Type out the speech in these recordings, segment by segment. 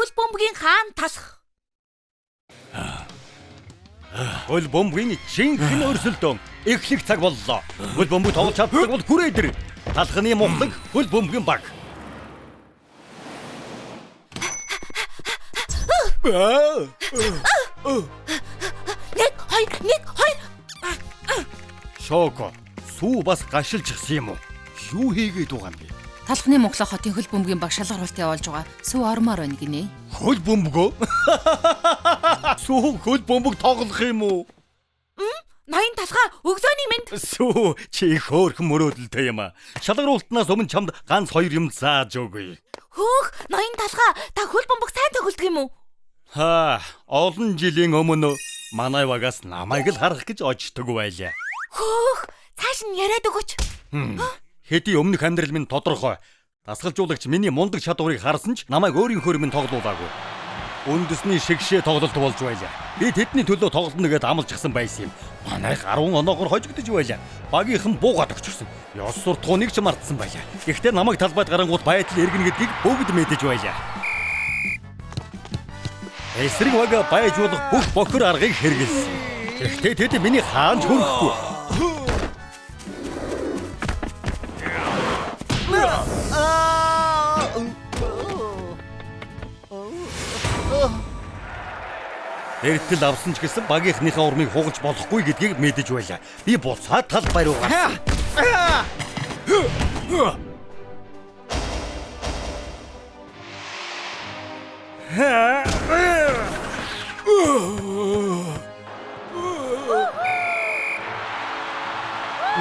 Хөл бөмбөгийн хаан талах. Хөл бөмбөгийн жинхэнэ өрсөлдөөн эхлэх цаг боллоо. Хөл бөмбөг тоглож чаддаг бол хүрээ дэр. Талхны мухлаг хөл бөмбөгийн баг. Нэг, хоёр, нэг, хоёр. Шоко, сүү бас гашилчихсан юм уу? Юу хийгээд байгаа юм бэ? Талхны мухлаг хотын хөл бөмбөгийн баг шалгаруулалт явуулж байгаа. Сүү ормоор байна гинэ. Хөл бөмбөгөө? Сүү хөл бөмбөг тоглох юм уу? Ноён талхаа өглөөний мэнд. Сүү чи их хөөрхөн мөрөөдөлтэй юм аа. Шалгаруултнаас өмнө чамд ганц хоёр юм зааж өгье. Хөөх, ноён талхаа та хөл бөмбөг сайн тоглодог юм уу? Ха, олон жилийн өмнө манай багаас намайг л харах гэж очдог байлаа. Хөөх, цааш нь яриад өгөөч. Хэдий өмнөх амьдрал минь тодорхой. Дасгалжуулагч миний мундаг чадварыг харсан ч намайг өөрийнхөөр минь тоглуулаагүй. Үндэсний шигшээ тоглолт болж байлаа. Би тэдний төлөө тоглоно гэдээ амлажчихсан байсан юм. Манайх 10 оноогоор хожигдож байлаа. Багийнхан буугаад өгчихсөн. Ёс суртахууныг ч мартсан байлаа. Гэхдээ намайг талбайд гарангуут байдал эргэнэ гэдгийг бүгд мэдэж байлаа. Эсрэг баг байж болох бүх бохир аргыг хэрэглэсэн. Гэхдээ тэд миний хаанч хүрэхгүй. Эртэл авсан ч гэсэн багийнхныхаа урмыг хугалж болохгүй гэдгийг мэдэж байлаа. Би буцаад талбай руу гарсан.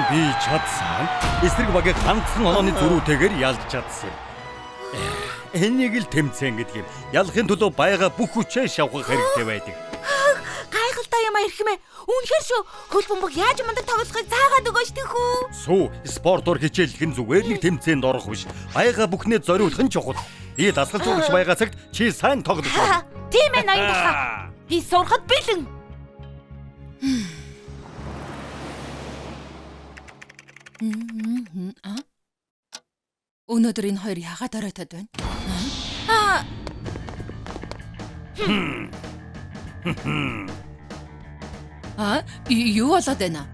Би чадсан. Эсрэг багийг ганцхан онооны зөрүүтэйгээр ялж чадсан юм. Энийг л тэмцээн гэдэг юм. Ялахын төлөө байгаа бүх хүчээ шавхах хэрэгтэй байдаг. Гайхалтай юм аа эрхмээ. Үнэхээр шүү. Хөл бөмбөг яаж мундаг тоглохыг заагаад өгөөч тэхүү. Сүү, спортоор хичээллэх нь зүгээр нэг тэмцээнд орох биш. Байгаа бүхнээ зориулах нь чухал. Би дасгалжуулагч байгаа цагт чи сайн тоглож байна. Тийм ээ ноён талхаа. Би сурахад бэлэн. Өнөөдөр энэ хоёр яагаад оройтод байна? Аа, юу болоод байна?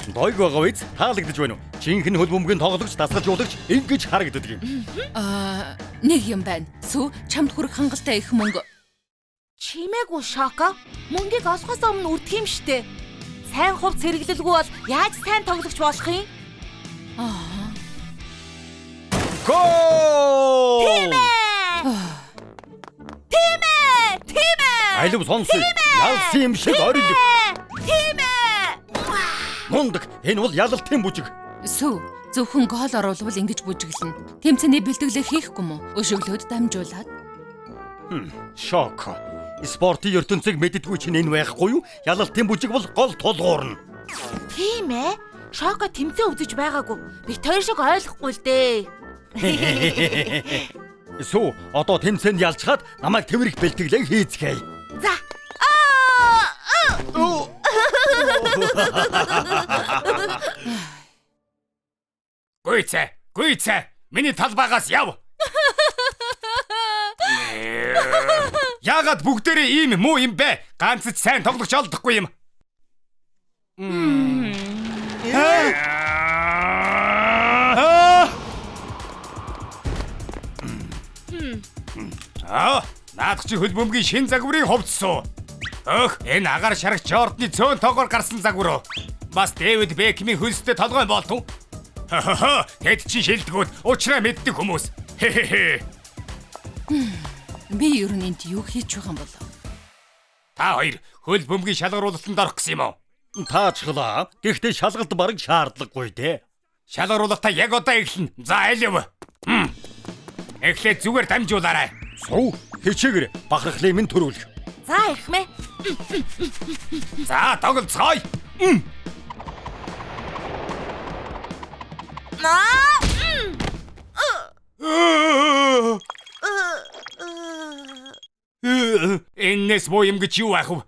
Дойг байгаа биз? Таалагдж байна уу? Жинхэнэ хөл бөмбөгийн тоглогч, дасгалжуулагч ингэж харагддаг юм. Аа, нэг юм байна. Сүү, чамд хүрэх хангалттай их мөнгө. Чимээгүй Шоко. Мөнгийг олохоос өмнө үрдэх юм штэ. Сайн хувц хэрэглэлгүй бол яаж сайн тоглогч болох юм? Аа. Гол! Тийм ээ! Тийм ээ! Тийм ээ! Алив сонсъё. Ялсан юм шиг орил. Тийм ээ! Мундаг. Энэ бол ялалтын бүжиг. Сүү, зөвхөн гол оруулвал ингэж бүжиглэнэ. Тэмцээний бэлтгэлээ хийхгүй мө? Өшөглөөд дамжуулаад. Шоко. Спортын ертөнцийг мэддэггүй чинь энэ байхгүй юу? Ялалтын бүжиг бол гол тулгуурна. Тийм ээ. Шоко тэмцээн үзэж байгаагүй. Бит хоёр шиг ойлгохгүй л дээ. Сүү, одоо тэмцээнд ялчхаад намайг тэврэх бэлтгэлээ хийцгээе. За. Гүйцэ, гүйцэ. Миний талбайгаас яв. Яагаад бүгдээрээ ийм муу юм бэ? Ганц ч сайн тоглогч олдохгүй юм. Аа, наадах чи хөл бөмбөгийн шин загварыг хувцсан. Өөх, энэ агаар шарах Жордны цөөн тоогоор гарсан загвар уу? Бас Дэвид Бекмийн хөлстэй толгой болтов. Хахаха, тэд чи шилдэгүүд уучраа мэддэг хүмүүс. Хе-хе-хе. Би ер нь энд юу хийж байгаа юм бол? Та хоёр хөл бөмбөгийн шалгаруулалтанд орох гэсэн юм уу? Таачглаа. Гэхдээ шалгалт бараг шаардлагагүй дээ. Шалгаруулалтаа яг одоо эхэлнэ. За алив. Эхлээд зүгээр дамжуулаарай. Сүү, хичээгэр бахархлын минь төрүүлэх. За эрхмээ. За тоглолцгоё. Аа! Эннээс муу юм гэж юу байх вэ?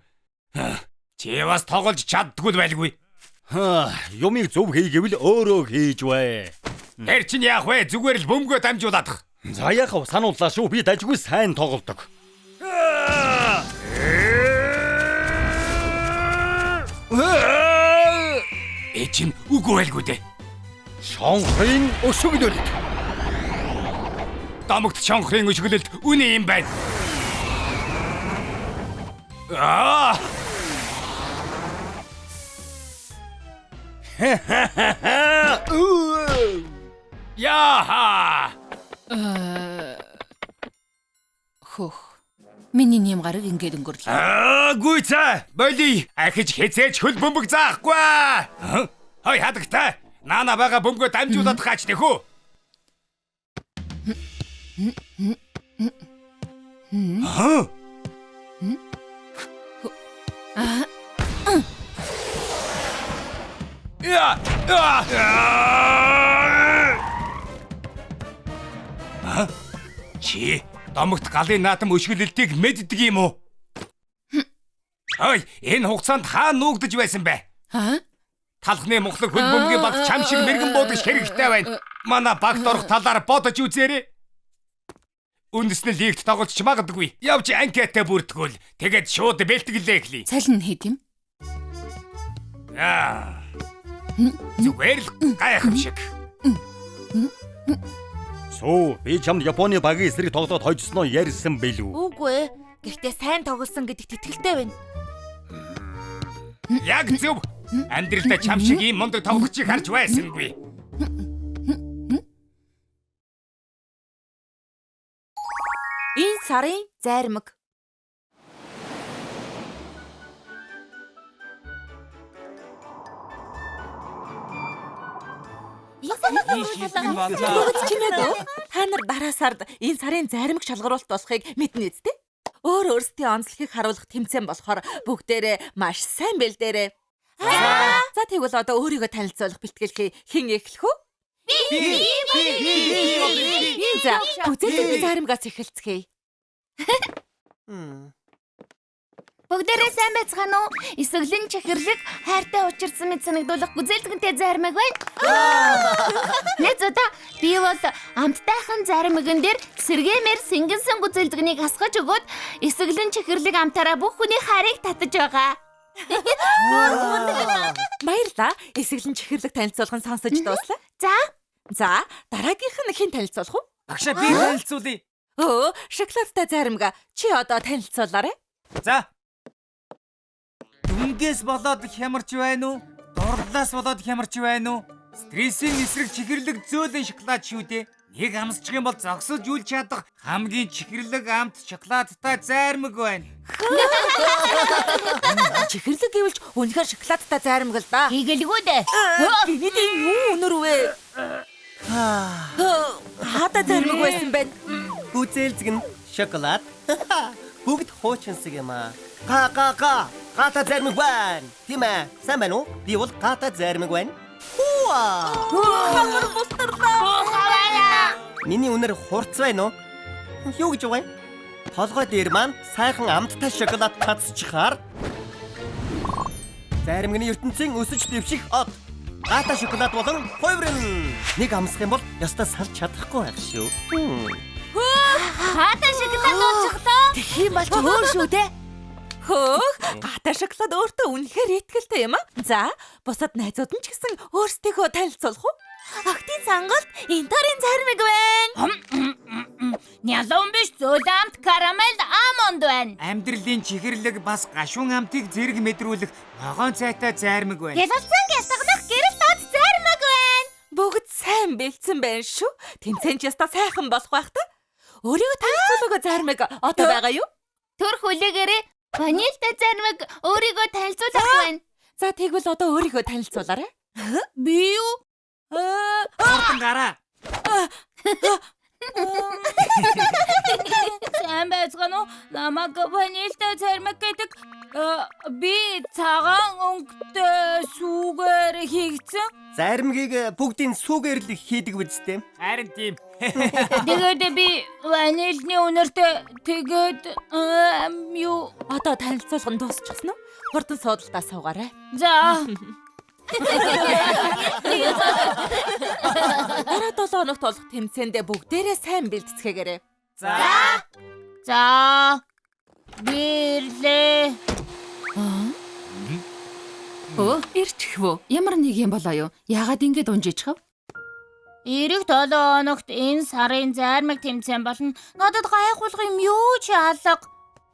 Чи бас тоглож чаддгүй л байлгүй. Хаа, юмыг зөв хийгээвэл өөрөө хийж бай. Тэр чинь яах вэ? Зүгээр л бөмбөгөө дамжуулаадах. За яах вэ? Санууллаа шүү. Би дажгүй сайн тоглодог. Э чин үгүй байлгүй дээ. Шонхрын өшөглөлт. Домогт шонхрын өшөглөлт үнэн юм байна. Аа! Яха! Хөөх. Миний нэм гараг ингээд өнгөрлөө. Аа, гүйцээ. Боли. Ахиж хизээч хөл бөмбөг заахгүй. Хой хадагтай. Наана байгаа бөмбөгөө дамжуулаад гаач тэхүү. Аа? Я! Аа? Чи домогт галын наадам өшгөлөлтийг мэддэг юм уу? Ой, энэ хугацаанд хаа нуугдаж байсан бэ? Аа? Талхны мухлаг хөл бөмбөгийн баг чам шиг мэрэгэн буудагч хэрэгтэй байна. Манай багт орох талаар бодож үзээрэй. Үндэсний лигт тоглож ч магадгүй. Явж анкетаа бүртгэвэл тэгээд шууд бэлтгэлээ эхлэе. Цалин нь хэд юм? Аа. Зүгээр л гайхамшиг. Сүү, би чамд Японы багийн эсрэг тоглоод хожсноо ярьсан билүү? Үгүй ээ. Гэхдээ сайн тоглосон гэдэгт итгэлтэй байна. Яг зөв. Амьдралдаа чам шиг ийм мундаг тоглогчийг харж байсангүй. Энэ сарын зайрмаг. Бүгд чимээгүй. Та нар дараа сард энэ сарын зайрмаг шалгаруулалт болохыг мэднэ үсттэй. Өөр өөрсдийн онцлогийг харуулах тэмцээн болохоор бүгдээрээ маш сайн бэлдээрэй. За тэгвэл одоо өөрийгөө танилцуулах бэлтгэлхий хэн эхлэх вэ? Би. За, гүзээлзгэнэ зайрмагаас эхэлцгээе. Бүгдээрээ сайн байцгаана уу? Эсэглэн чихэрлэг хайртай учирсан мэт санагдуулах гүзээлзгэнтэй зайрмаг байна. Найзуудаа, би бол амттайхан зайрмаган дээр сэргээмээр сэнгэнсэн гүзээлзгэнийг асгаж өгөөд эсэглэн чихэрлэг амтаараа бүх хүний хайрыг татаж байгаа. Баярлалаа. Эсэглэн чихэрлэг танилцуулах нь сонсож дууслаа. За. За, дараагийнх нь хэн танилцуулах вэ? Багшаа би танилцуулъя. Өө, шоколадтай зайрмага. Чи одоо танилцуулаарай. За. Дүнгээс болоод хямарч байна уу? Дурлалаас болоод хямарч байна уу? Стрессийн эсрэг чихэрлэг зөөлөн шоколад шүү дээ. Нэг амсчих юм бол зогсож үл чадах хамгийн чихэрлэг амт шоколадтай зайрмаг байна. Чихэрлэг гэвэл үнэхээр шоколадтай зайрмаг л да. Хийгэлгүй дээ. Гинэд энэ юу өнөр вэ? Хаада зайрмаг байсан бэ? Гүзээлзгэн шоколад. Бүгд хуучинсаг юм аа. Га га га. Гата зайрмаг байна. Тийм ээ. Сайн байна уу? Би бол гата зайрмаг байна. Хууа. Хамар бустарлаа. Миний үнэр хурц байна уу? Юу гэж байгаа юм? Толгой дээр маань сайхан амттай шоколад татчихаар зайрмагны ертөнцийн өсөж дэвших од. Гата шоколад болон хувирна. Нэг амсах юм бол ёстой салж чадахгүй байх шүү. Гата шоколад уучглаа. Тэгэх юм бол ч өөр шүү дээ. Хөөх, гата шоколад өөртөө үнэхээр итгэлтэй юм аа. За, бусад найзууд нь ч гэсэн өөрсдийгөө танилцуулах уу? Охтын сонголт Интарын зайрмаг байна. Нялуун биш, зөөлөн амт карамель алмонд байна. Амьдралын чихэрлэг бас гашуун амтыг зэрэг мэдрүүлэх ногоон цайтай зайрмаг байна. Гялалзан гялтганах гэрэл доод зайрмаг байна. Бүгд сайн бэлдсэн байна шүү. Тэмцээн ч ёстой сайхан болох байх та. Өөрийгөө танилцуулаагүй зайрмаг одоо байгаа юу? Төр хүлээгээрээ ванильтай зайрмаг өөрийгөө танилцуулах байна. За тэгвэл одоо өөрийгөө танилцуулаарай. Би юу? Хурдан гараа. Сайн байцгаана уу? Намайг ванильтай зайрмаг гэдэг. Би цагаан өнгөтэй сүүгээр хийгдсэн. Зайрмагийг бүгдийн сүүгээр л хийдэг үсттэй. Харин тийм. Тэгээд би ванильны үнэртэй тэгээд юу Одоо танилцуулга нь дуусчихсан уу? Хурдан суудалтаа суугаарай. За. Дараа 7 хоногт болох тэмцээндээ бүгдээрээ сайн бэлтцгээгээрэй. За. За. Бирлээ. Өө, ирчихвөө. Ямар нэг юм болоо юу? Яагаад ингэж унжичихв? Ирэх 7 хоногт энэ сарын зармиг тэмцээн болно. Надад гайхуулах юм юу ч алга.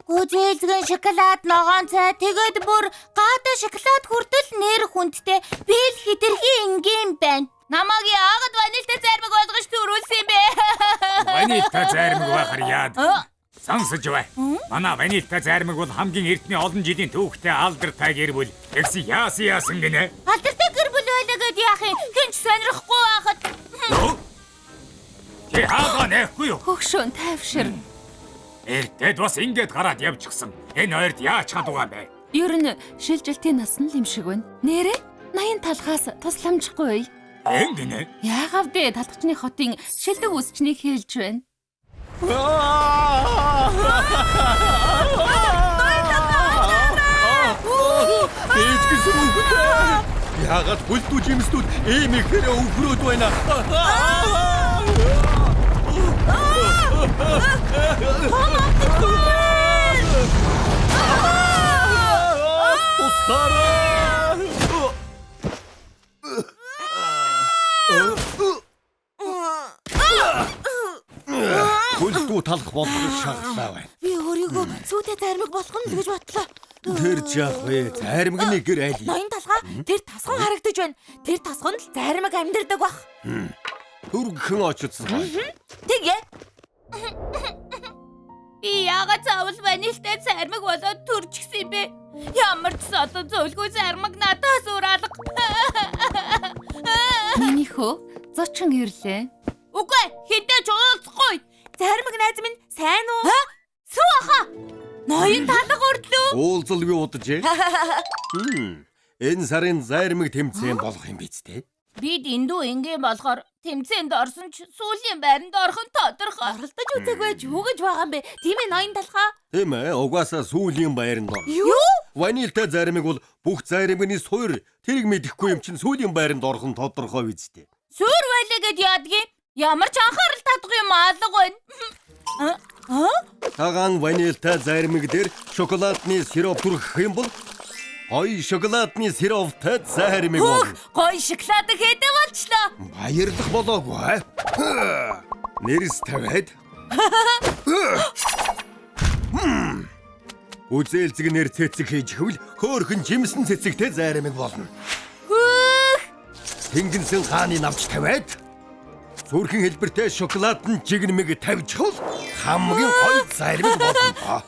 Гүзээлзгэн шоколад ногоон цай тэгээд бүр гаатай шоколад хүртэл нэр хүндтэй би л хэтэрхий энгийн байна. Намайг яагаад ванилтай зармиг болгож төрүүлсэн юм бэ? Ванилтай зармиг байхаар яад. Сонсож бай. Манай ванилтай зармиг бол хамгийн эртний олон жилийн түүхтэй алдартай гэр бүл. Тэгсэн яасан яасан гинэ? Алдартай гэр бүл байлаа гэд яах юм? Хэн ч сонирхгүй байхад. Чи хаага нэхгүй юу? Хөгшөөн тайвшир. Эртэд бас ингэж гараад явчихсан. Энэ хоёрт яаж чадваа бэ? Ер нь шилжилтийн нас нь л юм шиг байна. Нэрээ 80 талхаас тусламжгүй. Ингэнэ. Яагаад вэ? Талхчны хотын шилдэг үсчнийг хэлж байна. Ээж гэсэн үгтэй. Яагаад бүлдүү жимснүүд ийм ихээр өвхрөөд байна? Туслаарай! Бүлдүү талах болгох шагалаа байна. Би өөрийгөө сүйтэй зармиг болох нь л гэж бодлоо. Тэр жаах вэ? Зармигны гэр аль? Ноён талхаа тэр тасган харагдаж байна. Тэр тасган л зармиг амьдардаг бах. Түргхэн очицсан. Тэгээ. Би яагаад заавал ванилтай зармиг болоод төрчихсөн юм бэ? Ямар ч содон зөвлөгөө зармиг надаас өөр алга. Миний хөө зочин ирлээ. Үгүй, хинтээ ч уулзахгүй. Зармиг найз минь сайн уу? Сүү аха. Ноён талга өрлөө. Уулзалгүй уджээ. Энэ сарын зармиг тэмцээн болох юм биз дээ? Бид эндүү энгийн болохоор тэмцээнд орсон ч сүүлийн байранд орох нь тодорхой. Оролдож үзээгүй байж юу гэж байгаа юм бэ? Тийм ээ ноён талхаа. Тийм ээ, угаасаа сүүлийн байранд ор. Юу? Ванилтай зармиг бол бүх зармигны суур. Тэрийг мэдэхгүй юм чинь сүүлийн байранд орох нь тодорхой биз дээ. Суур байлаа гэд яадгийн? Ямар ч анхаарал татахгүй юм алга байна. Цагаан ванилтай зармиг дээр шоколадны сироп түрхэх юм бол гоё шоколадны сироптай зармиг болно. Гоё шоколад хэдэ болчлоо. Баярлах болоогүй. Нэрс тавиад. Үзээлзэг нэр цэцэг хийж хөвл хөөхөн жимсэн цэцэгтэй зармиг болно. Хөөх! Тэнгэнсэн хааны навч тавиад. Зүрхэн хэлбэртэй шоколадн жигнэмэг тавьчихвал хамгийн гоё зармиг болно.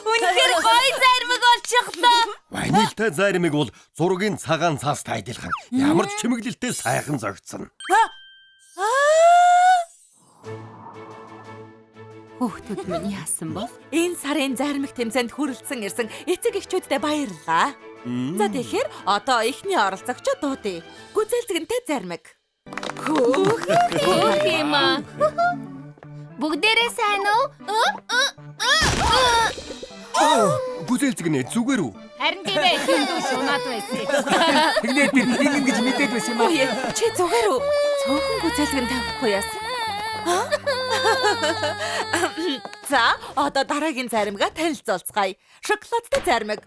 Үнэхээр гоё зармиг болчихлоо. Ванилтай зармиг бол зургийн цагаан цаастай адилхан. Ямар ч чимэглэлтэй сайхан зогцсон. Хүүхдүүд минь яасан бол? Энэ сарын зармиг тэмцээнд хүрэлцэн ирсэн эцэг эхчүүддээ баярлалаа. За тэгэхээр одоо эхний оролцогчид дуудъя. Гүзээлзгэнтэй зармиг. Хөөх хөөх юм аа. Бүгдээрээ сайн уу? Гүзээлзгэнэ зүгээр үү? Харин тийм ээ, хиндүү шунаад байсан. Тэгнээд би ингэн гэж мэдээд байсан юм аа. Чи зүгээр үү? Цөөхөн гүзээлзгэн тавихгүй яасан? За, одоо дараагийн заримгаа танилцуулцгаая. Шоколадтай заримг.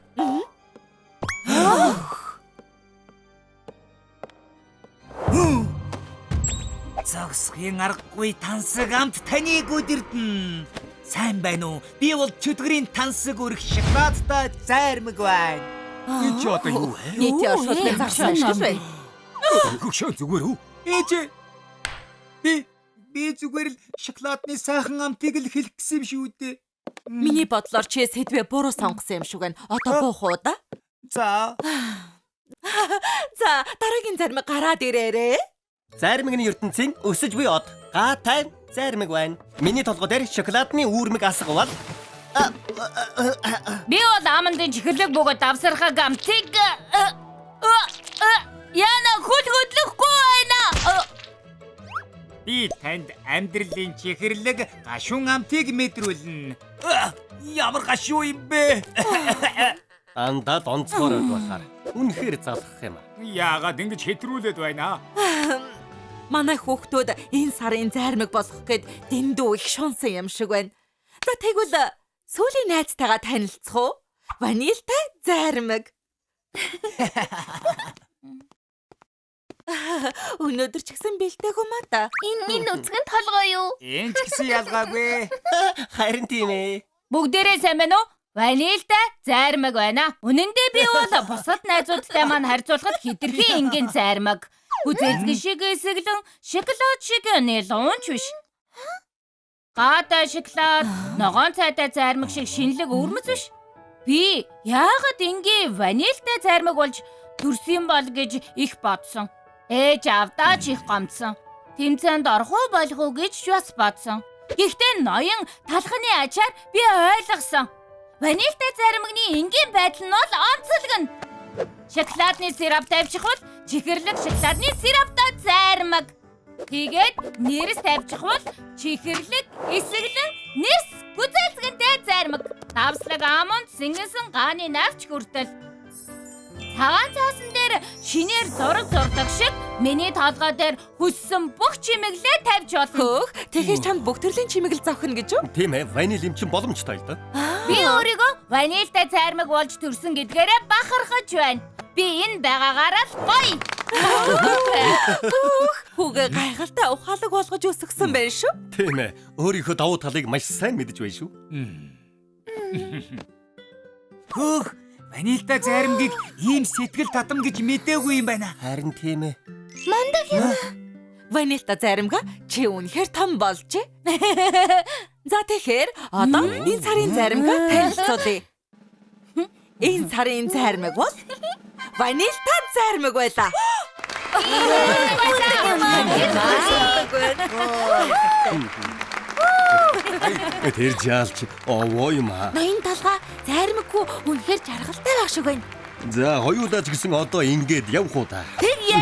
Зогсохын аргагүй тансаг амт таныг өдөрдөн. Сайн байна уу? Би бол чөтгөрийн тансаг өрх шоколадтай зайрмаг байна. Энэ чи одоо юу вэ? Нийтийн оршуулгын зарсан шиг байна. Хөгшөөн зүгээр үү? Ээж. Би зүгээр л шоколадны сайхан амтыг л хэлэх гэсэн юм шүү дээ. Миний бодлоор чи сэдвээ буруу сонгосон юм шиг байна. Одоо буух уу да? За. За, дараагийн зармиг гараад ирээрээ. Зармигны ертөнцийн өсөж буй од гаатай зармиг байна. Миний толгой дээр шоколадны үүрмэг асгавал би бол амандын чихэрлэг бөгөөд давсархаг амтыг яна хөл хөдлөхгүй байна. Би танд амьдралын чихэрлэг гашуун амтыг мэдрүүлнэ. Ямар гашуу юм бэ? Андаад онцгой байхаар үнэхээр залхах юм. Яагаад ингэж хэтрүүлээд байна? Манай хүүхдүүд энэ сарын зайрмаг болох гээд дэндүү их шунсан юм шиг байна. За тэгвэл сүүлийн найзтайгаа танилцах уу? Ванилтай зайрмаг. Өнөөдөр ч гэсэн бэлтээгүй маа та. Энэ нүцгэн толгой юу? Энэ ч гэсэн ялгаагүй. Харин тийм ээ. Бүгдээрээ сайн байна уу? Ванильтай зайрмаг байна. Үнэн дээр би бол бусад найзуудтай маань харьцуулахад хэтэрхий энгийн зайрмаг. Гүзээлзгэн шиг эсэглэн шоколад шиг нэлуунч биш. Гаатай шоколад, ногоон цайтай зайрмаг шиг шинэлэг өвөрмөц биш. Би яагаад энгийн ванильтай зайрмаг болж төрсөн бол гэж их бодсон. Ээж авдаа ч их гомдсон. Тэмцээнд орох уу болох уу гэж бас бодсон. Гэхдээ ноён талхны ачаар би ойлгосон. Ванильтай зайрмагны энгийн байдал нь бол онцлог нь. Шоколадны сироп тавьчихвал чихэрлэг шоколадны сироптой зайрмаг. Тэгээд нэрс тавьчихвал чихэрлэг эсэглэн нэрс гүзээлзгэнтэй зайрмаг. Давслаг аманд сэнгэнсэн гааны навч хүртэл. Цагаан цаасан дээр шинээр зураг зурдаг шиг миний толгой дээр хүссэн бүх чимэглээ тавьж болно. Хөөх, тэгэхээр чамд бүх төрлийн чимэглэл зохино гэж үү? Тийм ээ, ваниль юм чинь боломжтой л да. Би өөрийгөө ванильтай зайрмаг болж төрсөн гэдгээрээ бахархаж байна. Би энэ байгаагаараа л гоё. Хөөх, хүүгээ гайхалтай ухаалаг болгож өсгсөн байх шүү. Тийм ээ, өөрийнхөө давуу талыг маш сайн мэдэж байна шүү. Хөөх, ванильтай зайрмагийг ийм сэтгэл татам гэж мдээгүй юм байна. Харин тийм ээ. Мундаг юм. Ванильтай зайрмага чи үнэхээр том болжээ. За тэгэхээр одоо энэ сарын зайрмага танилцуулъя. Энэ сарын зайрмаг бол ванильтай зайрмаг байлаа. Тэр жаалч овоо юм аа. Ноён толгой зайрмаггүй үнэхээр жаргалтай байх шиг байна. За хоёулаа ч гэсэн одоо ингээд явах уу та. Тэгье.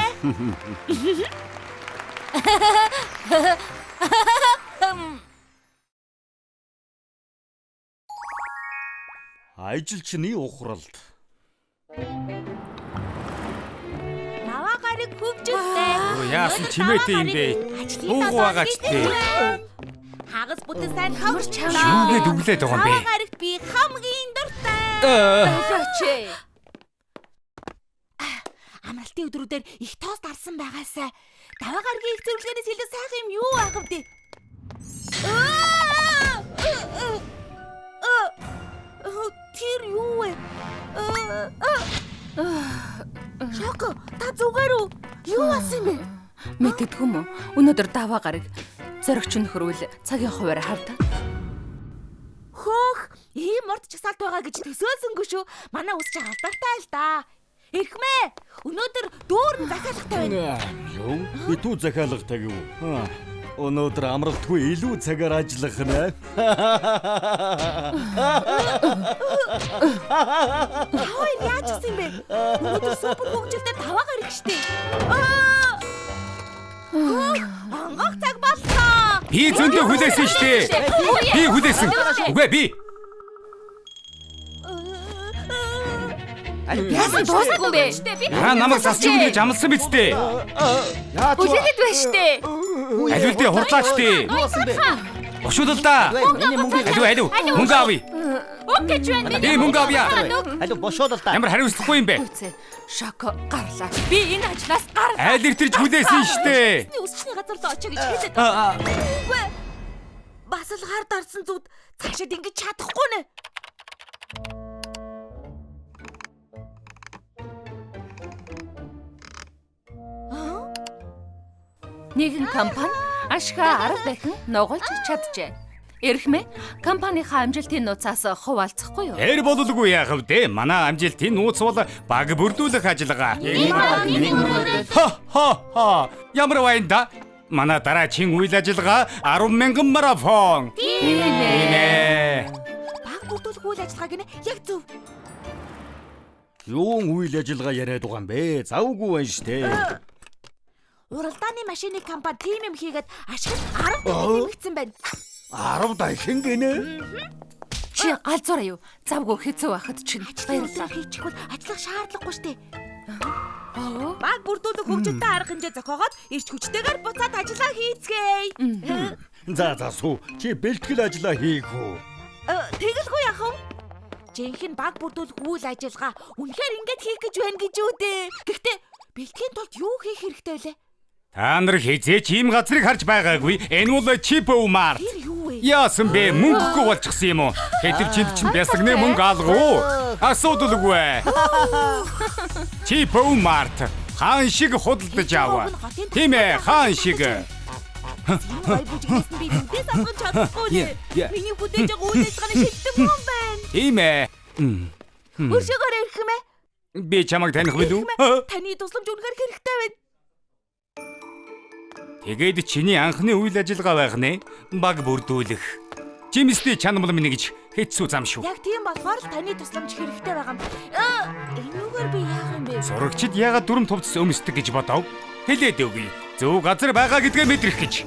Ажилчны ухралт. Наваа гараг хөвжөлтэй. Өө яасан чимээтэй юм бэ? Буугу байгаач дээ. Хагас бүтэн сайн хавар чамаа. Юугээд өглөөд байгаа юм бэ? Наваа гарагт би хамгийн дуртай. Болооч. Амралтын өдрүүдээр их тост арсан байгаасай. Даваа гарагийн их зөвлөгөөнөөс илүү сайхан юм юу байх вэ? Тэр юу вэ? Шоко, та зүгээр үү? Юу болсон юм бэ? Мэддэггүй юм уу? Өнөөдөр даваа гараг зоригч нөхөрвөл цагийн хуваарь хавда. Хөөх, ийм урт чагсаалт байгаа гэж төсөөлсөнгүй шүү. Манай үс чи алдартай л да. Эрхмээ, өнөөдөр дүүрэн захиалгатай байна. Юу? Битүү захиалгатай гэв. Өнөөдөр амралтгүй илүү цагаар ажиллах нэ. Таваа яаж гисэн бэ? Өнөөдөр супер хөгжилтэй таваа гараг штэ. Хөөх, онгох цаг боллоо. Би зөндөө хүлээсэн штэ. Би хүлээсэн. Үгүй би. Яасан дуусахгүй юм бэ? Та намайг засч өгнө гэж амласан биз дээ. Хүлээгээд байна штэ. Алив дээ хурдлаач дээ. Бошуулал да. Алив алив мөнгө авъя. Өг гэж байна. Би мөнгө авъя. Алив бошуулал да. Ямар хариуцлагагүй юм бэ? Үцээ. Шоко гарлаа. Би энэ ажлаас гарлаа. Айл иртэрч хүлээсэн штэ. Өсчний газар руу очие гэж хэлээд. Үгүй. Бас л хар дарсан зүуд цаашид ингэж чадахгүй нэ. Нэгэн компани ашгаа 10 дахин нугалж чаджээ. Эрхмээ компанийнхаа амжилтын нууцаас хуваалцахгүй юу? Тэр бололгүй яах вэ? Манай амжилтын нууц бол баг бүрдүүлэх ажиллагаа. Ха ха ха. Ямар байна да? Манай дараагийн үйл ажиллагаа 10,000 марафон. Тийм ээ. Баг бүрдүүлэх үйл ажиллагаа гинэ яг зөв. Юун үйл ажиллагаа яриад байгаа юм бэ? Завгүй байна штэ. Уралдааны машины компани тийм юм хийгээд ашиг 10 дахин нэмэгдсэн байна. 10 дахин гинэ? Чи галзуураа юу? Завгүй хэцүү байхад чинь баярлалаа. Хийчихвэл ажиллах шаардлагагүй штэ. Баг бүрдүүлэх хөгжилтэй арга хэмжээ зохиогоод ирч хүчтэйгээр буцаад ажиллаа хийцгээе. За за сүү. Чи бэлтгэл ажиллаа хийх үү? Тэгэлгүй яах вэ? Жинхэнэ баг бүрдүүлэх үйл ажиллагаа үнэхээр ингэж хийх гэж байна гэж үү дээ. Гэхдээ бэлтгэхийн тулд юу хийх хэрэгтэй вэ? Та нар хэзээ ч ийм газрыг харж байгаагүй. Энэ бол Чипо Март. Тэр юу вэ? Яасан бэ? Мөнгөгүй болчихсон юм уу? Хэдв чинд чинь бясагны мөнгө алга уу? Асуудалгүй. Чипо Март хаан шиг худалдаж ав. Тийм ээ, хаан шиг. Энэ гой бүжигнээс нь би нүдээс алгаж чадахгүй нэ. Миний хүлээж байгаа үйл ажиллагааны шилдэг мөн байна. Тийм ээ. Өршөөгөр ирэх юм ээ. Би чамайг таних билүү? Таны тусламж үнэхээр хэрэгтэй байна. Тэгээд чиний анхны үйл ажиллагаа байх нэ. Баг бүрдүүлэх. Жимсний чанмал минь гэж хэцүү зам шүү. Яг тийм болохоор л таны тусламж хэрэгтэй байгаа юм. Энүүгээр би яах юм бэ? Зурагчид яагаад дүрм тувцс өмсдөг гэж бодов? Хэлээд өгье. Зөв газар байгаа гэдгээ мэдрэх гэж.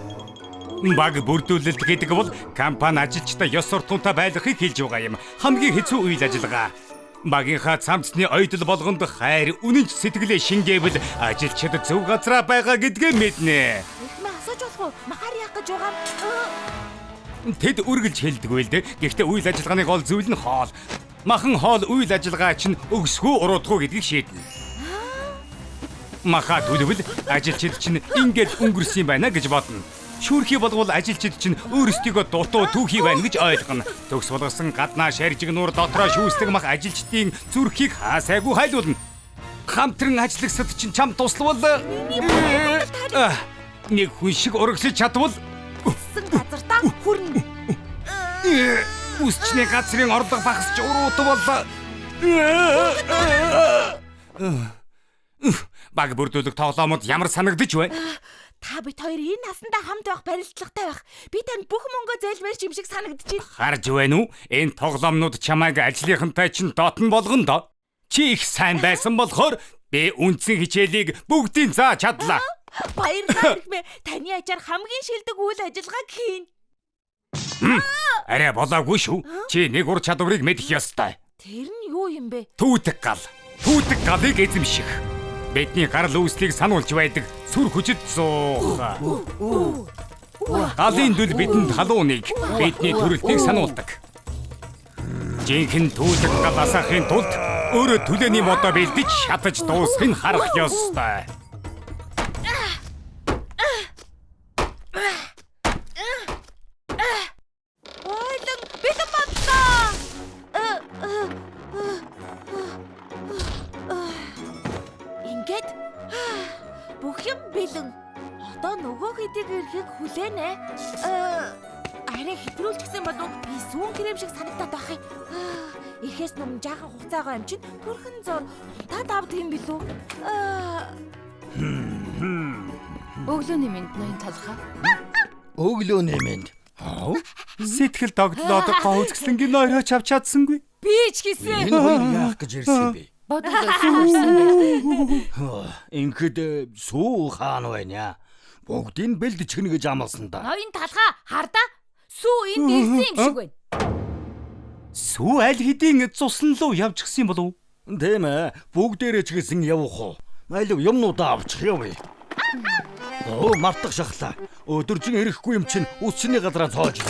Баг бүрдүүлэлт гэдэг бол компани ажилчдаа ёс суртахуунтай байлгахыг хэлж байгаа юм. Хамгийн хэцүү үйл ажиллагаа. Багийнхаа цамцны ойдол болгонд хайр, үнэнч сэтгэлээ шингээвэл ажилчид зөв газараа байгаа гэдгээ мэднэ. Эрхмээ асууж болох уу? Махаар яах гэж байгаа юм? Тэд үргэлж хэлдэггүй л дээ. Гэхдээ үйл ажиллагааны гол зүйл нь хоол. Махан хоол үйл ажиллагаа чинь өгсгөө уруудахгүй гэдгийг шийднэ. Маха төлөвл ажилчид чинь ингээд өнгөрсөн юм байна гэж бодно. Шүүрхий болвол ажилчид чинь өөрсдийгөө дутуу түүхий байна гэж ойлгоно. Төгс болгосон гаднаа шаржиг нуур дотроо шүүслэг мах ажилчдын зүрхийг хаасайгүй хайлуулна. Хамтран ажиллагсад чинь чам туславал нэг хүн шиг урагшлаж чадвал Үссэн газартаа хүрнэ. Үсчний газрын орлого багасч уруутвал баг бүрдүүлэх тоглоомод ямар санагдаж байна? Та бид хоёр энэ насандаа хамт байх барилдлагатай байх. Би танд бүх мөнгөө зээлмээр юм шиг санагдчихэв. Харж байна уу? Энэ тоглоомнууд чамайг ажлынхантай чинь дотн болгоно доо. Чи их сайн байсан болохоор би үндсэн хичээлийг бүгдийг зааж чадлаа. Баярлалаа Эрхмээ. Таны ачаар хамгийн шилдэг үйл ажиллагааг хийн. Арай болоогүй шүү. Чи нэг ур чадварыг мэдэх ёстой. Тэр нь юу юм бэ? Түүдэг гал. Түүдэг галыг эзэмших. Бидний гарал үүслийг сануулж байдаг сүр хүчит зуух. Галын дүл бидэнд халууныг, бидний төрөлтийг сануулдаг. Жинхэнэ түүдэг гал асаахын тулд өөрөө түлээний модоо бэлдэж шатаж дуусахыг харах ёстой. Ойлон бэлэн боллоо. Ингээд бүх юм бэлэн. Одоо нөгөө хэдийг ирэхийг хүлээнэ. Арай хэтрүүлчихсэн болов би сүүн крем шиг санагдаад байх юм. Ихэс нүм жаахан хугацаа байгаа юм чинь түрхэн зур унтаад авдаг юм билүү? Өглөөний мэнд ноён талхаа. Өглөөний мэнд. Сэтгэл догдлоод гоо үзэсгэлэнгийн нойроо чавч чадсангүй. Би ч гэсэн. Энэ хоёр яах гэж ирсэн бэ? Бодол сүүрсэн бэ. Ингээд сүү хаан байна. Бүгдийг бэлдчихнэ гэж амласан да. Ноён талхаа хардаа. Сүү энд ирсэн юм шиг байна. Сүү аль хэдийн цусан руу явчихсан болов уу? Тийм ээ. Бүгдээрээ ч гэсэн явах уу? Алив юмнуудаа авчих явъя. Оо, мартах шахлаа. Өдөржин ирэхгүй юм чинь үсчний газараа цоож.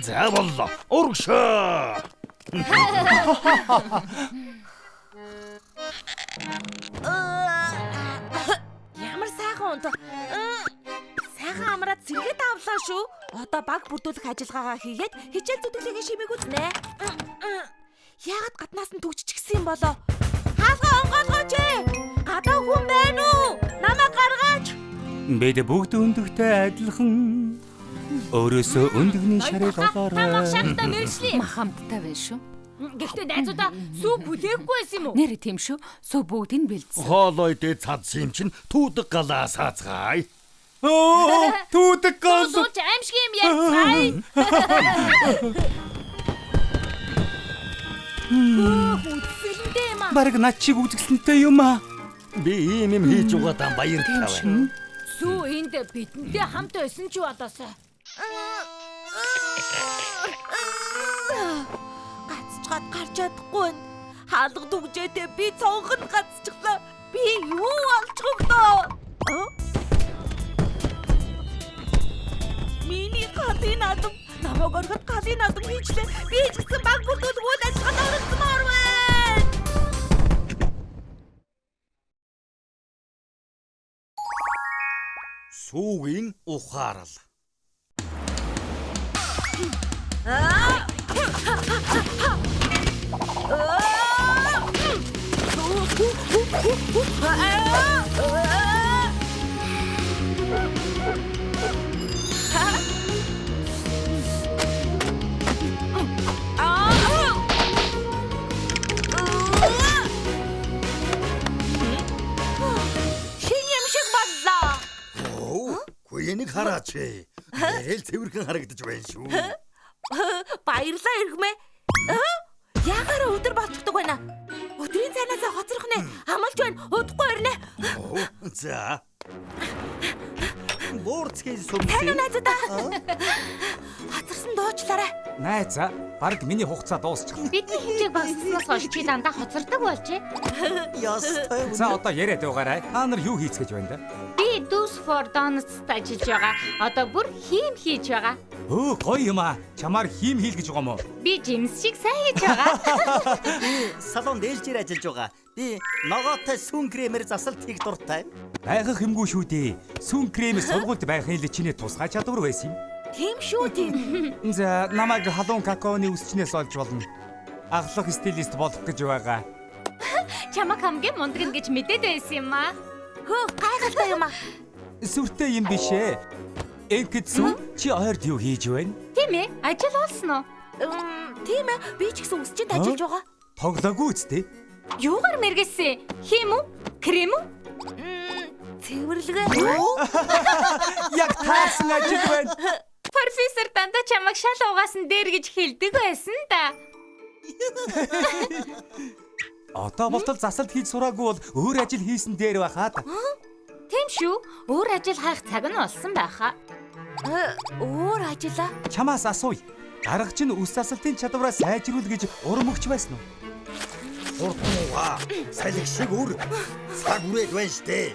За боллоо. Урагшаа. Ямар сайхан унтах. Сайхан амраад сэргээд авлаа шүү. Одоо баг бүрдүүлэх ажиллагаагаа хийгээд хичээл зүтгэлийнхээ шимийг үзнэ. Яагаад гаднаас нь түгжчихсэн юм болоо? Хаалгаа онгойлгооч ээ. Гадаа хүн байна уу? Намайг гаргаач. Бид бүгд өндөгтэй адилхан. Өөрөөсөө өндөгний шарыг олоорой. Та мах шахтаа мэрэгчлээ. Мах хамттай байна шүү. Гэхдээ найзуудаа сүү бүлээхгүй байсан юм уу? Нэр тийм шүү. Сүү бүгдийг бэлдсэн. Хоолой дээд цадсан юм чинь түүдэг галаа саацгаая. Оо, түүдэг гал. Сууж аимшиг юм ярьцгаая. Үзэсгэлэнтэй юм аа. Бараг над чиг үзэсгэлэнтэй юм аа. Би ийм юм хийж угаадаа баярлалаа байна. Сүү энд бидэнтэй хамт байсан ч болоосой. Гацчгаад гарч чадахгүй байна. Хаалга дүгжээтэй би цонхонд гацчихлаа. Би юу олчих вэ? Миний галын наадам намайг Тог орхиод галын наадам хийчлээ. Би ч гэсэн баг бүрдүүлэх үйл ажиллагаанд оролцмоор байна. Сүүгийн ухаарал. Шин юм шиг боллоо. Оо, Гүенийг хараач. Нэрэл цэвэрхэн харагдаж байна шүү. Баярлалаа эргэмээ. Ягаараа өдөр болчихдог байна. Өдрийн цайнаасаа хоцрох нэ. Амалж байна. Удахгүй ирнэ. Оо, за. Буурцгийн Тань сүмс. найзуудаа. Хоцорсон дуучлаарай. Найзаа, бараг миний хугацаа дуусчихлаа. Бидний хэмжээг багасгаснаас хойш чи дандаа хоцордог болжээ. Ястай. За одоо яриад байгаарай. Та нар юу хийцгэж байна да? Би Do's for Donuts-т ажиллаж байгаа. Одоо бүр хийм хийж байгаа. Өө, гоё юм аа. Чамаар хийм хийл гэж байгаа юм уу? Би жимс шиг сайн хийж байгаа. Би салонд ээлжээр ажиллаж байгаа. Би ногоотой сүүн кремээр засалт хийх дуртай. Байхах юмгүй шүү дээ. Сүүн крем сургуульд байхын л чиний тусгай чадвар байсан юм. Тийм шүү тийм. За, намайг халуун какаоны үсчнээс олж болно. Ахлах стилист болох гэж байгаа. Чамаг хамгийн мундаг нь гэж мэдээд байсан юм аа. Хөө гайхалтай юм аа. Сүртэй юм биш ээ. Энхэд сүү чи ойрд юу хийж байна? Тийм ээ, ажил олсон уу? Тийм ээ. Би ч гэсэн үсчинд ажиллаж байгаа. Тоглоогүй үстэй. Юугаар мэргэсэн? Хийм үү? Крем үү? Цэвэрлэгээ. Яг таарсан ажил байна. Профессор дандаа чамаг шал угаас нь дээр гэж хэлдэг байсан да. Одоо болтол засалт хийж сураагүй бол өөр ажил хийсэн дээр байхаа. Тийм шүү. Өөр ажил хайх цаг нь болсон байхаа. Өөр ажиллаа. Чамаас асууя. Дарга чинь үс засалтын чадвараа сайжруул гэж урам өгч байсан уу? Хурдан угаа. Салхи шиг үр. Цаг үрээд байна штэ.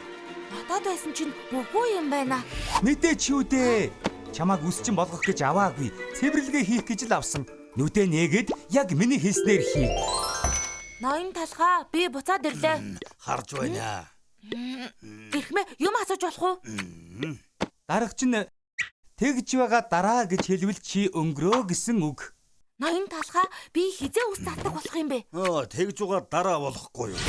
Надад байсан чинь үгүй юм байна. Мэдээч юу дээ. Чамааг үсчин болгох гэж аваагүй. Цэвэрлэгээ хийх гэж л авсан. Нүдэ нээгээд яг миний хэлснээр хий. Ноён талхаа би буцаад ирлээ. Харж байна. Гэрхмээ юм асууж болох уу? Дарга чинь тэгж байгаа дараа гэж хэлвэл чи өнгөрөө гэсэн үг. Ноён талхаа би хизээ ус татдаг болох юм бэ? Оо, тэгж байгаа дараа болохгүй юу?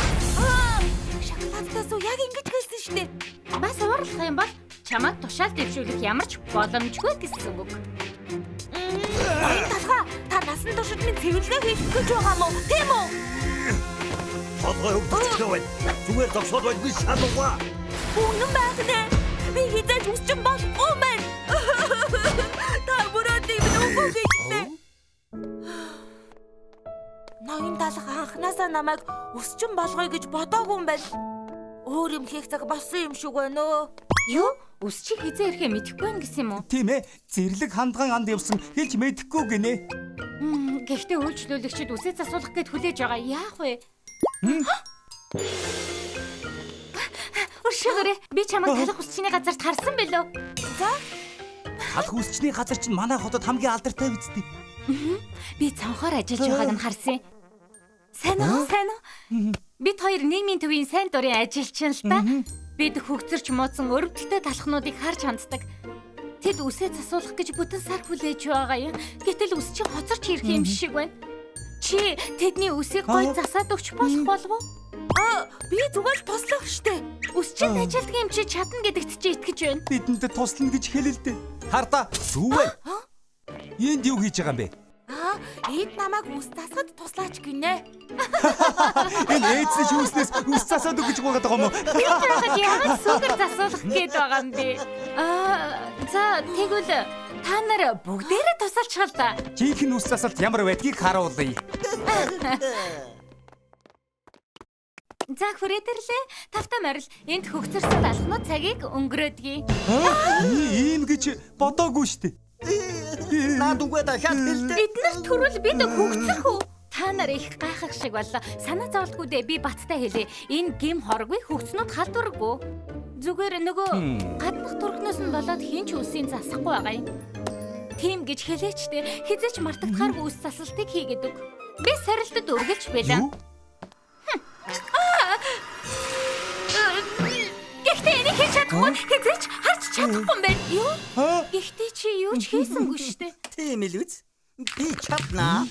Шоколадтай сүү яг ингэж хэлсэн шүү дээ. Бас уурлах юм бол чамайг тушаал дэвшүүлэх ямар ч боломжгүй гэсэн үг. Ноён талхаа та насан туршид минь цэвэрлэгээ хийх гэж байгаа мó? Тийм үү? Толгой өвдөлттэй байна. Зүгээр зогсоод байна би шал угаа. Үнэн байх нэ. Би хизээж үсчин болохгүй мэн. Та мөрөөдийг минь үгүй гэжлээ. Ноён талх анханасаа намайг өсчин болгоё гэж бодоогүй юм байна. Өөр юм хийх цаг болсон юм шиг байна өө. Юу? Үсчиг хизээ ирэхээ мэдэхгүй байх гэсэн юм уу? Тийм ээ. Зэрлэг хандган анд явсан хэлж мэдэхгүй гинэ. Гэхдээ үйлчлүүлэгчид үсээ засуулах гээд хүлээж байгаа. Яах вэ? Өршөөгөөрэй. Би чамайг талах үсчний газарт харсан билүү? За, Талах үсчний газар чинь манай хотод хамгийн алдартай үсттэй. Би цонхоор ажиллаж байгааг нь харсан. Сайн уу? Сайн уу? Бид хоёр нийгмийн төвийн сайн дурын ажилчин л та. Бид хөгцөрч мууцсан өрөвдөлтөй талхнуудыг харж ханддаг. Тэд үсээ засуулах гэж бүтэн сар хүлээж байгаа юм. Гэтэл үс чинь хоцорч ирэх юм шиг байна. Чи тэдний үсийг гой засаад өгч болох болов уу? Би зүгээр л туслах штэ. Үс чинь ажилтг юм чи чадна гэдэгт чи итгэж байна. Бидэнд туслана гэж хэлэлдэ. Хардаа сүү вэ? Энд юу хийж байгаа юм бэ? Аа, эд намайг үс засахад туслаач гинэ. Энэ ээдсэн шүүснээс үс засаад өгч байгаа юм уу? Би байхад яагаад сүгэр засуулах гээд байгаа юм бэ? Аа, за тэгвэл та нар бүгдээрээ тусалчихал та. Жинхэнэ үс засалт ямар байдгийг харуулъя. За хүрээдэрлээ. Тавтай морил энд хөгцөрсөн далхнууд цагийг өнгөрөөдгий. Ийм гэж бодоогүй шүү дээ. Наад үгүй дахиад хэлдэ. Эднэр төрөл бид хөгцөрх үү? Та нар их гайхах шиг боллоо. Санаа зовлтгүй дээ би баттай хэлье. Энэ гим хоргүй хөгцнүүд халдваргүй. Зүгээр нөгөө гаднах төрхнөөс нь болоод хин ч үсийг засахгүй байгаа юм. Тийм гэж хэлээчтэй хэзээ ч мартагдахааргүй үс засалтыг хийгээд өг. Би сорилтод үргэлж бэлэн. Гэхдээ энийг хийж чадахгүй хэзээ ч харж чадахгүй юм байна. Юу? Гэхдээ чи юу ч хийсэнгүй шүү дээ. Тийм л үз. Би чаднаа.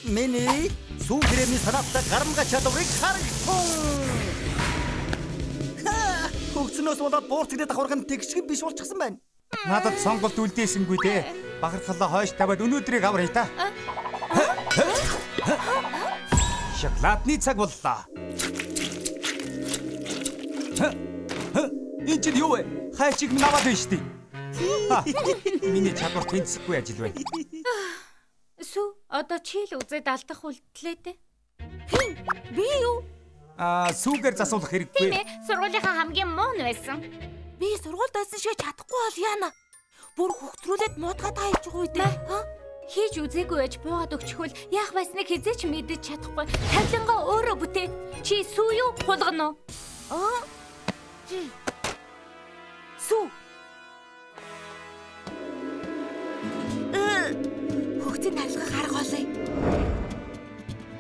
Миний сүү кремний санаатай гарамга чадварыг харагтун. Хөгцнөөс болоод буурцгдээ давхарх нь тэгшгэн биш болчихсон байна. Надад сонголт үлдээсэнгүй дээ. Бахархалаа хойш тавиад өнөөдрийг аврая та. Шоколадны цаг боллоо. Энэ чинь юу вэ? Хайчиг минь аваад байна шүү дээ. Миний чадвар тэнцэхгүй ажил байна. Сүү, одоо чи л үзээд алдах үлдлээ дээ. Хин? Би юу? Сүүгээр засуулах хэрэггүй. Тийм ээ, сургуулийнхаа хамгийн муу нь байсан. Би сургуульд байсан шиг чадахгүй бол яана. Бүр хөгцрүүлээд муутгаа та хийж байгаа үү дээ. Хийж үзээгүй байж буугаад өгчихвөл яах байсныг хэзээ ч мэдэж чадахгүй. Тавилангаа өөрөө бүтээ. Чи сүү юу, хулгана уу? Сүү. Хөгцийг тарилгах арга олъё.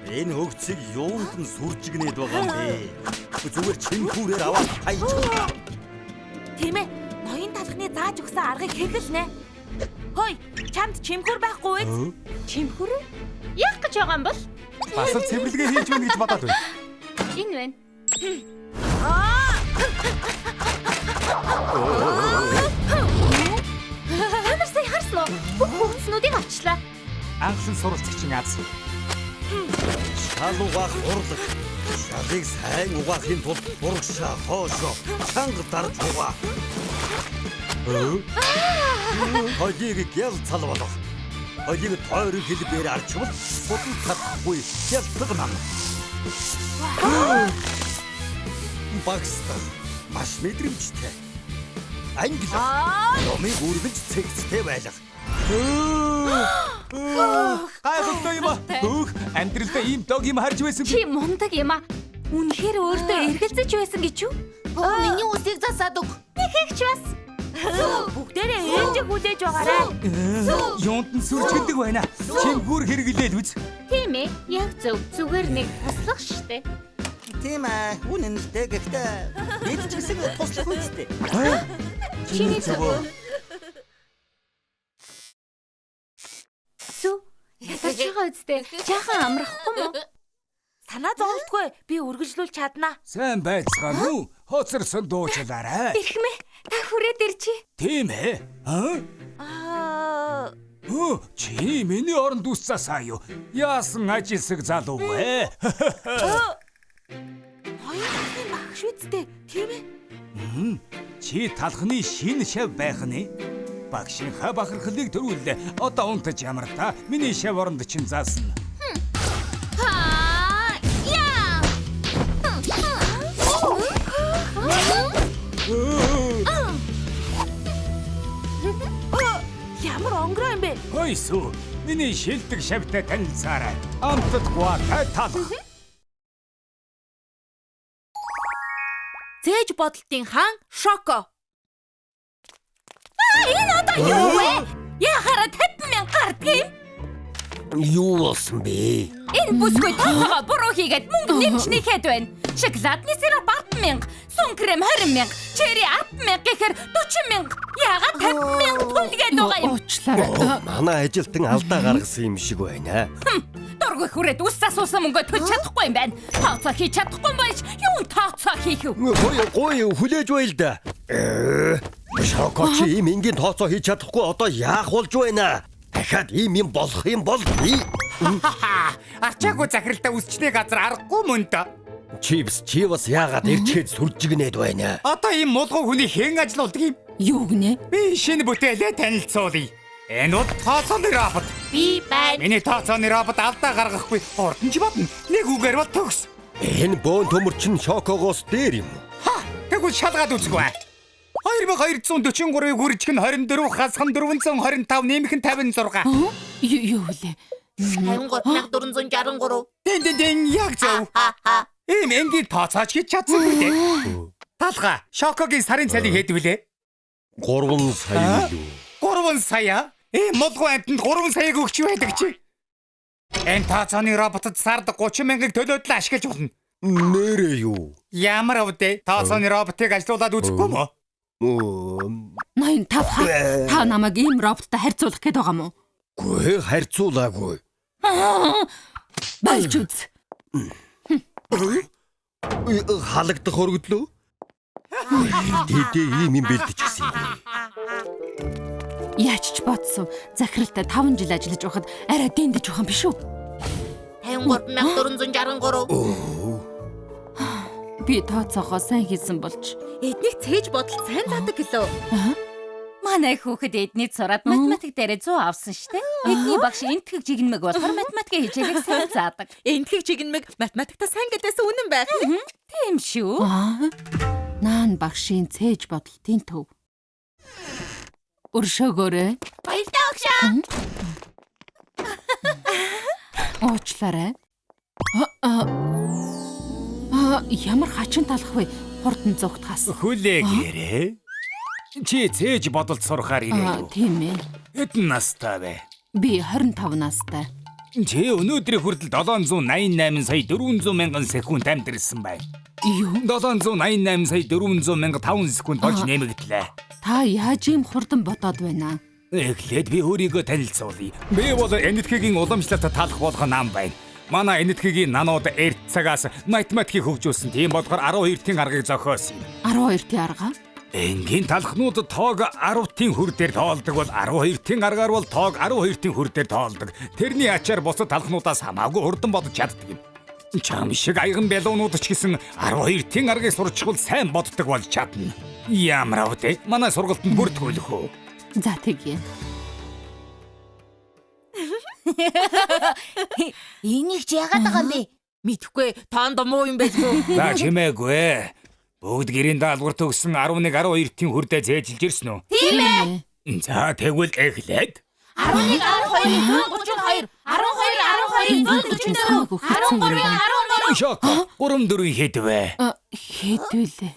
Энэ хөгцийг юунд нь сүржигнээд байгаа юм бэ? Зүгээр чимхүүрээр аваад хайчих. Тийм ээ. Ноён талхны зааж өгсөн аргыг хэрэглэнэ. Хой, чамд чимхүүр байхгүй үү? Чимхүүр? Яах гэж байгаа юм бол? Бас л цэвэрлэгээ хийж байна гэж бодоод байна. Энэ байна. Та нар сая харсан уу? Бүх хөгцнүүдийг авчлаа. Анхлан суралцагчин аз. Шал угаах урлаг. Шалыг сайн угаахын тулд урагшаа хоошоо чанга дарж угаа. Холийг гял цал болох. Холийг тойрон хэлбээр арчвал судал татахгүй гялтаг нам. Багстар маш мэдрэмжтэй. Ангилах. Номыг үргэлж цэгцтэй байлга. Гайхалтай юм аа. Хөөх, амьдралдаа ийм дог юм харж байсан. Чи мундаг юм аа. Үнэхээр өөртөө эргэлзэж байсан гэж юу? Миний үсийг засаад өг. Нэг их ч бас. Бүгдээрээ ээжийг хүлээж байгаарай. Юунд нь сүржигдэг байна. Чимхүүр хэрэглээл үз. Тийм ээ, яг зөв. Зүгээр нэг туслах штэ. Тийм ээ, үнэн л дээ. Гэхдээ бид ч гэсэн туслах үстэй. Чиний зөв. Сүү, ятарч байгаа үстэй. Жаахан амрахгүй мó? Санаа зовлтгүй. Би үргэлжлүүлж чаднаа. Сайн байцгаана уу? Хоцорсон дуучлаарай. Эрхмээ, та хүрээд ирчээ. Тийм ээ. Аа? Чи миний оронд үс засаа юу? Яасан ажилсаг залуу вэ? Хоёр талхны багш үсттэй, тийм ээ? Чи талхны шинэ шав байх нэ? Багшийнхаа бахархлыг төрүүллээ. Одоо унтаж ямар та? Миний шав оронд чинь заасна. Ямар онгороо юм бэ? Хөөе сүү. Миний шилдэг шавтай танилцаарай. Амтд гуатай талх. Зээж бодолтын хаан Шоко. Энэ одоо юу вэ? Яхаараа 50 мянга гардыг юм? Юу болсон бэ? Энэ бүсгүй тооцоогоо буруу хийгээд мөнгө нэмж нэхэд байна. Шоколадны сироп 10 мянга, сун крем 20 мянга, черри 10 мянга гэхээр 40 мянга. Яагаад 50 мянга төлгээд байгаа юм? Уучлаарай. Манай ажилтан алдаа гаргасан юм шиг байна. Дургүй хүрээд үс асуусан мөнгөө төлж чадахгүй юм байна. Тооцоо хийж чадахгүй байж юун тооцоо хийх вэ? Гой гой хүлээж байл да. Шоко чи ийм энгийн тооцоо хийж чадахгүй одоо яах болж байна? Дахиад ийм юм болох юм бол би Арчаагүй захиралтай үсчний газар аргагүй мөн дөө. Чипс чи бас яагаад ирчээд сүржигнээд байна? Одоо ийм мулгуу хүний хэн ажилуулдаг юм? Юу гинэ? Би шинэ бүтээлээ танилцуулъя. Энэ бол тооцооны робот. Би байна. Миний тооцооны робот алдаа гаргахгүй хурдан ч бодно. Нэг үгээр бол төгс. Энэ бөөн төмөр чинь Шокогоос дээр юм. Ха, тэгвэл шалгаад үзэх бай. 2243-ыг үржих нь 24 хасах нь 425 нэмэх нь 56. Юу вэ? 53463. Дэн дэн дэн яг зөв. Ийм энгийн тооцооч хийж чадсангүй дээ. Талха, Шокогийн сарын цалин хэд вүлээ? 3 сая юу? 3 сая? Ийм мулгуу амьтанд 3 саяг өгч байдаг чи. Энэ тооцооны роботод сард 30 мянгыг төлөөд л ашиглаж болно. Нэрээ юу? Ямар өвдөө? Тооцооны роботыг ажилуулад үзэхгүй мө? 85 ха. Та намайг ийм роботтой харьцуулах гээд байгаа мó? Үгүй харьцуулаагүй. Болж үз. Халагдах өргөдлөө. Тэдээ ийм юм бэлдчихсэн юм. Яаж ч бодсон. Захиралтай 5 жил ажиллаж байхад арай дэндэж байх юм биш үү? 53463. Би тооцоогоо сайн хийсэн болж эднийг цээж бодол сайн заадаг гэлөө. Манай хүүхэд эдний сураад математик дээр 100 авсан штэ. Эдний багш энтгэг жигнэмэг болохоор математикийн хичээлийг сайн заадаг. Энтгэг жигнэмэг математиктаа сайн гэдээсэн үнэн байх. Тийм шүү. Наан багшийн цээж бодолтын төв. Өршөөгөөрэй. Баярлалаа өгшөө. Уучлаарай. Ямар хачин талах вэ? Хурдан зүгтгаас. Хүлээгээрэй. Чи цээж бодолд сурахаар ирээ юу? Тийм ээ. Хэдэн настай вэ? Би 25 настай. Чи өнөөдрийн хүртэл 788 сая 400 мянган секунд амьдэрсэн байна. Юу? 788 сая 400 мянга 5 секунд болж нэмэгдлээ. Та яаж ийм хурдан бодоод байна? Эхлээд би өөрийгөө танилцуулъя. Би бол Энэтхэгийн уламжлалт талах болгон нам байна. Манай Энэтхэгийн нанууд эрт цагаас математикийг хөгжүүлсэн. Тийм болохоор 12-ийн аргыг зохиосон юм. 12-ийн арга? Энгийн талхнууд тоог 10-ийн хөр дээр тоолдог бол 12-ийн аргаар бол тоог 12-ийн хөр дээр тоолдог. Тэрний ачаар бусад талхнуудаас хамаагүй хурдан бодож чаддаг юм. Чам шиг аяган бялуунууд ч гэсэн 12-ийн аргыг сурчвал сайн боддог болж чадна. Ямар авдэ? Манай сургалтанд бүртгүүлэх үү? За тэгье. Энийг ч яагаад байгаа юм бэ? Мэдхгүй, тоонд муу юм байлгүй. За чимээгүй. Бүгд гэрийн даалгавар төгссөн 11 12-ийн хүрдээ зээжилж ирсэн үү? Тийм ээ. За тэгвэл эхлээд 11 12 132 12 12 144 13 13. Шок. 3 4 хэд вэ? Хэд вүлээ?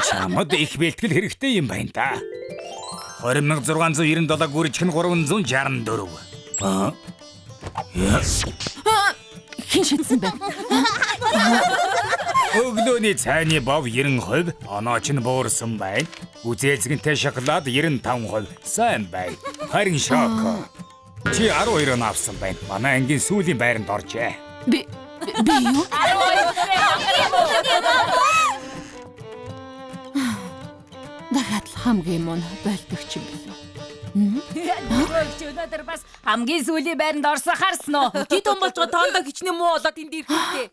Чамд их бэлтгэл хэрэгтэй юм байна да. 20697 гүржих нь 364. Аа. Хэн шидсэн бэ? Өглөөний цайны бов 90%, онооч нь буурсан байна. Үзээлзгэнтэй шоколад 95%. Сайн байна. Харин шок. Чи 12 он авсан байна. Манай ангийн сүүлийн байранд оржээ. Би юу? 12 Дахиад л хамгийн муу болдогч юм билүү. Нөгөөх өнөөдөр бас хамгийн сүүлийн байранд орсон харсан уу? Тэд он болж байгаа тоондоо хичнээн муу болоод энд ирэх үү?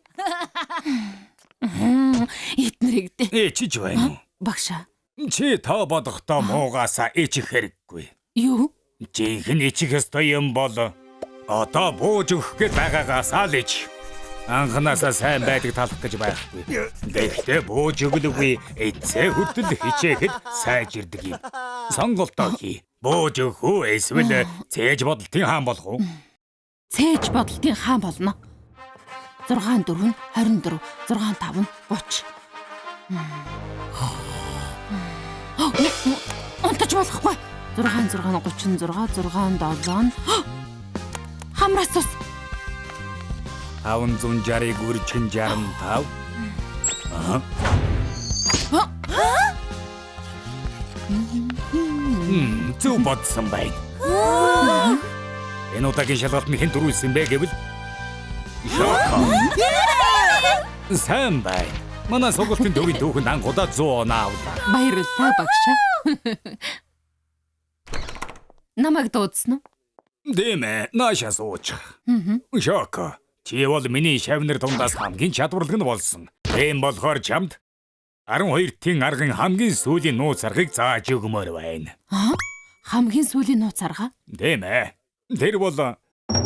Эднэрийг дээ. Ичиж байна уу? Багшаа. Чи тоо бодохдоо муугаасаа ичих хэрэггүй. Юу? Жинхэнэ ичих ёстой юм бол одоо бууж өгөх гээд байгаагаасаа л ич. Анхнаасаа сайн байдаг талах гэж байхгүй. Гэхдээ бууж өглөгүй эцээ хүртэл хичээхэд сайжирдаг юм. Сонголтоо хий. Бууж өгөх үү эсвэл цээж бодолтын хаан болох уу? Цээж бодолтын хаан болно. 6 4 24 6 5 30. Унтаж болохгүй. 6 6 36 6 7. Хамраас ус. 560-ыг үржих нь 65. Аа. Зөв бодсон байна. Энэ удаагийн шалгалтанд хэн дөрүүлсэн бэ гэвэл Шоко. Сайн байна. Манай сургалтын төвийн түүхэнд анх удаа 100 оноо авлаа. Баярлалаа багшаа. Намайг дуудсан уу? Тийм ээ, наашаа суучих. Шоко. Чи бол миний шавнар дундаас хамгийн чадварлаг нь болсон. Тийм болохоор чамд 12-ийн аргын хамгийн сүүлийн нууц аргыг зааж өгмөр байна. Аа? Хамгийн сүүлийн нууц арга? Тийм ээ. Тэр бол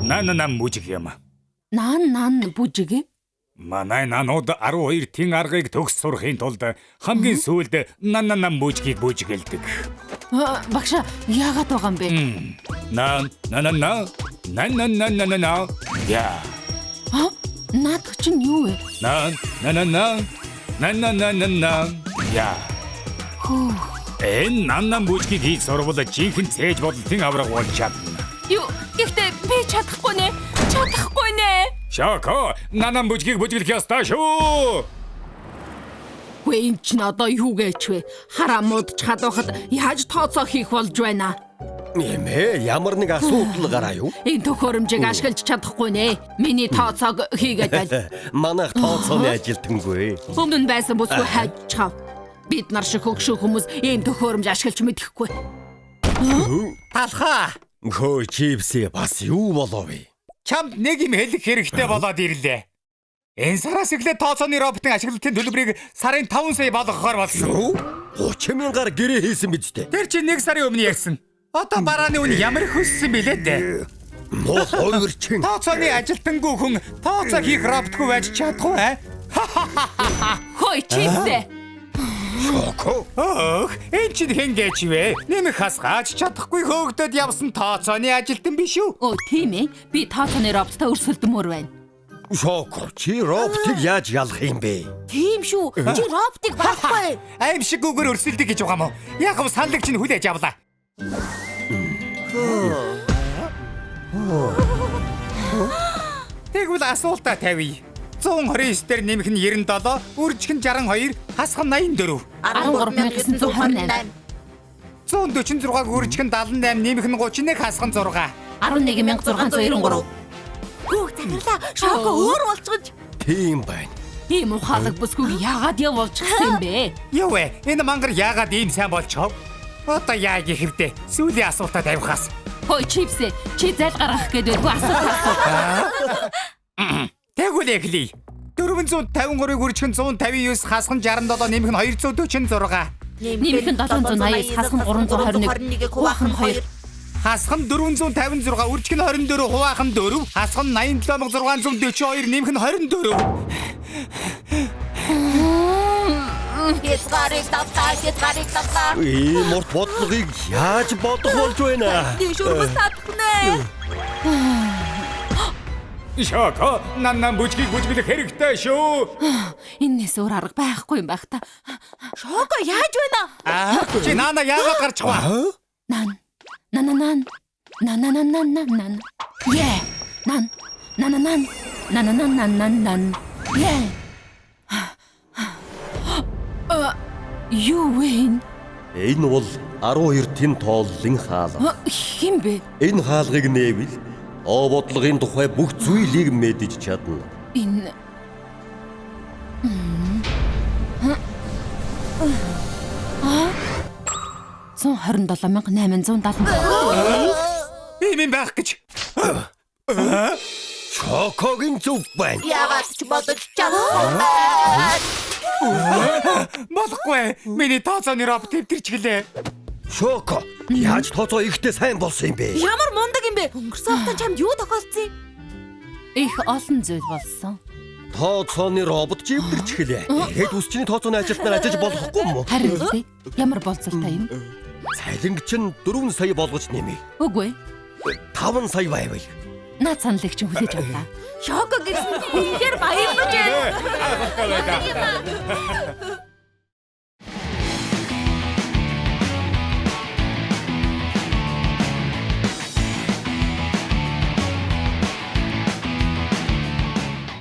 нан бүжиг юм. Нан бүжиг ээ? Манай нанууд 12-ийн аргыг төгс сурахын тулд хамгийн сүүлд нан бүжгийг бүжгэлдэг. Багшаа, яагаад байгаа юм бэ? Нан нан нан нан нан нан нан яа. Наадах чинь юу вэ? Нан нан нан нан нан нан нан яа. Хөөх. Энэ нан бүжгийг хийж сурвал жинхэнэ цээж бодолтын авраг болж чадна. Юу? Гэхдээ би чадахгүй нэ. Чадахгүй нэ. Шоко, нан бүжгийг бүжиглэх ёстой шүү. Үгүй энэ чинь одоо юу гэж вэ? Хараа муудчихад байхад яаж тооцоо хийх болж байна? Нэмээ, ямар нэг асуудал гараа юу? Энэ төхөөрөмжийг ашиглаж чадахгүй нэ. Миний тооцоог хийгээд байл. Манайх тооцооны ажилтангүй. Өмнө нь байсан бүсгүй хайжчихав. Бид нар шиг хөгшин хүмүүс ийм төхөөрөмж ашиглаж мэдэхгүй. Талхаа. Хөө чипси бас юу болов вэ? Чамд нэг юм хэлэх хэрэгтэй болоод ирлээ. Энэ сараас эхлээд тооцооны роботын ашиглалтын төлбөрийг сарын 5 сая болгохоор болсон. Юу? 30 мянгаар гэрээ хийсэн биз дээ. Тэр чинь 1 сарын өмнө ярьсан. Одоо барааны үн ямар их өссөн билээ дээ. Муу хувирчин. Тооцооны ажилтангүй хүн тооцоо хийх роботгүй байж чадахгүй аа. Хөөе чипсэ. Шоко. Өөх, энэ чинь хэн гэж вэ? Нэмэх хасгаач чадахгүй хөөгдөд явсан тооцооны ажилтан биш үү? Өө тийм ээ. Би тооцооны роботтой өрсөлдөмөр байна. Шоко, чи роботыг яаж ялах юм бэ? Тийм шүү. Чи роботыг барахгүй. Аимшиггүйгээр өрсөлдөг гэж байгаа юм уу? Яг нь саналыг чинь хүлээж авлаа. Тэгвэл асуултаа тавья. 129 дээр нэмэх нь 97, үржих нь 62, хасах нь 84. 13928. 146-г үржих нь 78, нэмэх нь 31, хасах нь 6. 11693. Хөөх захирлаа. Шоко өөр болчихож. Тийм байна. Ийм ухаалаг бүсгүйг яагаад явуулчихсан юм бэ? Юу вэ? Энэ мангар яагаад ийм сайн болчихов? Одоо яа гэх вдэ? Сүүлийн асуултаа тавихаас. Хөөе чипсэ, чи зайл гаргах гээд байдгүй асуулт асуу. Тэгвэл эхлэе. 453-ыг үржих нь 159, хасах нь 67, нэмэх нь 246. Нэмэх нь 789, хасах нь 321, хуваах нь 2. Хасах нь 456, үржих нь 24, хуваах нь 4, хасах нь 87642, нэмэх нь 24. Хязгаарыг давтаа, хязгаарыг давтаа. Ийм урт бодлогыг яаж бодох болж байна? Дээш өрмөс татах нэ. Шоко, нан бүжгийг бүжиглэх хэрэгтэй шүү. Эннээс өөр арга байхгүй юм байх та. Шоко яаж байна? Аа, чи наана яагаад гарчих вэ? Нан. Нан нан. Нан нан нан нан нан. Е. Нан. Нан нан. Нан нан нан нан нан. Е. Юу вэ? Энэ бол 12 тэн тооллын хаалга. Хэн бэ? Энэ хаалгыг нээвэл оо бодлогын тухай бүх зүйлийг мэдэж чадна. Энэ Аа 127870. Ийм юм байх гэж. Шокогийн зүг байна. Яагаад ч бодож чадахгүй. Болохгүй. Миний тооцооны робот эвдэрчгэлээ. Шоко, яаж тооцоо ихтэй сайн болсон юм бэ? Ямар мундаг юм бэ? Өнгөрсөн хугацаанд чамд юу тохиолдсон юм? Их олон зүйл болсон. Тооцооны робот ч эвдэрчгэлээ. Тэгэхэд үсчний тооцооны ажилтнаар ажиллаж болохгүй юм уу? Харин үү? Ямар болцолтой юм? Цалинг чинь 4 сая болгож нэмье. Үгүй. 5 сая байвал. Наад саналыг чинь хүлээж авлаа. Шоко гэсэн үнэхээр баярлаж байна. Гайхалтай.